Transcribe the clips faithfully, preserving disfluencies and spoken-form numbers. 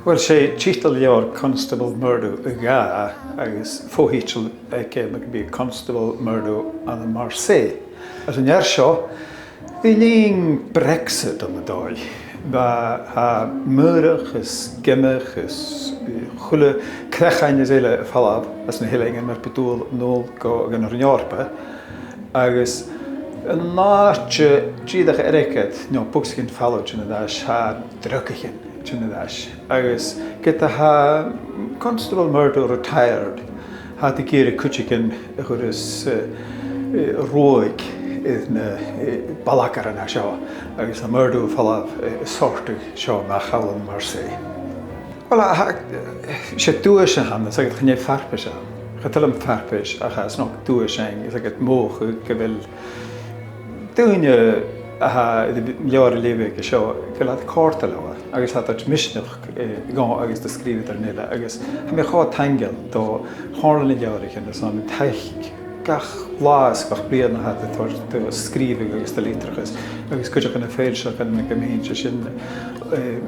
Uill, 's e tiotal leabhar Constable Murdo a dhà, agus fo-thiotal aige, mar gum biodh, Constable Murdo ann am Marseille. Agus an fhear seo, bha linn Brexit ann an dòigh. Bha, tha maorach is giomach is, eh, a h-uile creachain is eile a' falbh às na h-eileanan mar bu dual a dhol gu, gun Roinn Eòrpa. Agus an àite dìreach airgid, no, bogsa-cinnidh, falbh tighinn air ais, tha drogaichean tighinn air ais. Agus ged a tha Constable Murdo retired, tha iad ag iarraidh cuideigin a chuireas, eh, eh, ruaig air na, eh, ballachan a tha seo, agus tha Murdo a' falbh, eh, a' sortadh seo a-mach thall ann am Marseille. Uill, tha, tha, 's e duais a th' ann, 's aithne dhut, chan e farpais a th' ann. Cha toil leam farpais, ach tha e snog duais fhaighinn, 's aithne dhut, mothachadh gu bheil daoine a tha air an leabhar a leughadh aige seo, gu bheil iad a' còrdadh leotha, agus tha iad a' toirt misneachd, eh, dhomh agus do sgrìobhadairean eile, agus tha mi cho taingeil do Chomhairle nan Leabhraichean airson an taic gach latha is gach bliadhna a tha iad a' toirt do sgrìobhadh agus do litreachas, agus cuideachd na foillseachain, mar gum bitheadh sin, eh,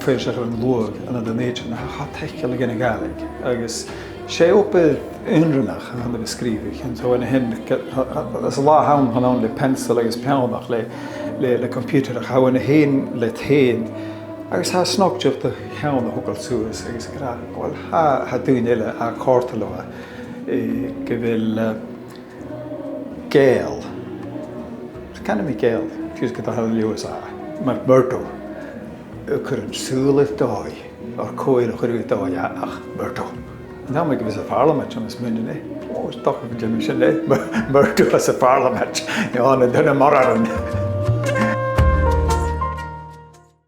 foillseachadh an luaidh ann an Dùn Èideann, tha e cho taiceil dhan a' Ghàidhlig, agus 's e obair iongantach a th' ann a bhith a' sgrìobhadh. An, so an sin, ge-, tha, tha, tha an latha ann, chan ann le peansail agus peannach, le, le, le computer, ach tha thu fhèin leat fhèin. Agus tha e snog dìreach do cheann a thogail suas agus a ràdh, uill, tha, tha daoine eile a' còrdadh leotha, eh, gu bheil, eh, Gàidheal. Canaidh mi Gàidheal, fiù 's gu bheil e leis a', mar Murdo, a' cur an sùil air dòigh, oir cò eile a chuireadh air dòigh ach Murdo. An t-àm aige a bha sa Phàrlamaid, tha mi a' smaoineachadh, o, 's dòcha gun dèan mi sin, eh? Mur-, Murdo sa Phàrlamaid, no ann an Dùn Mhòr.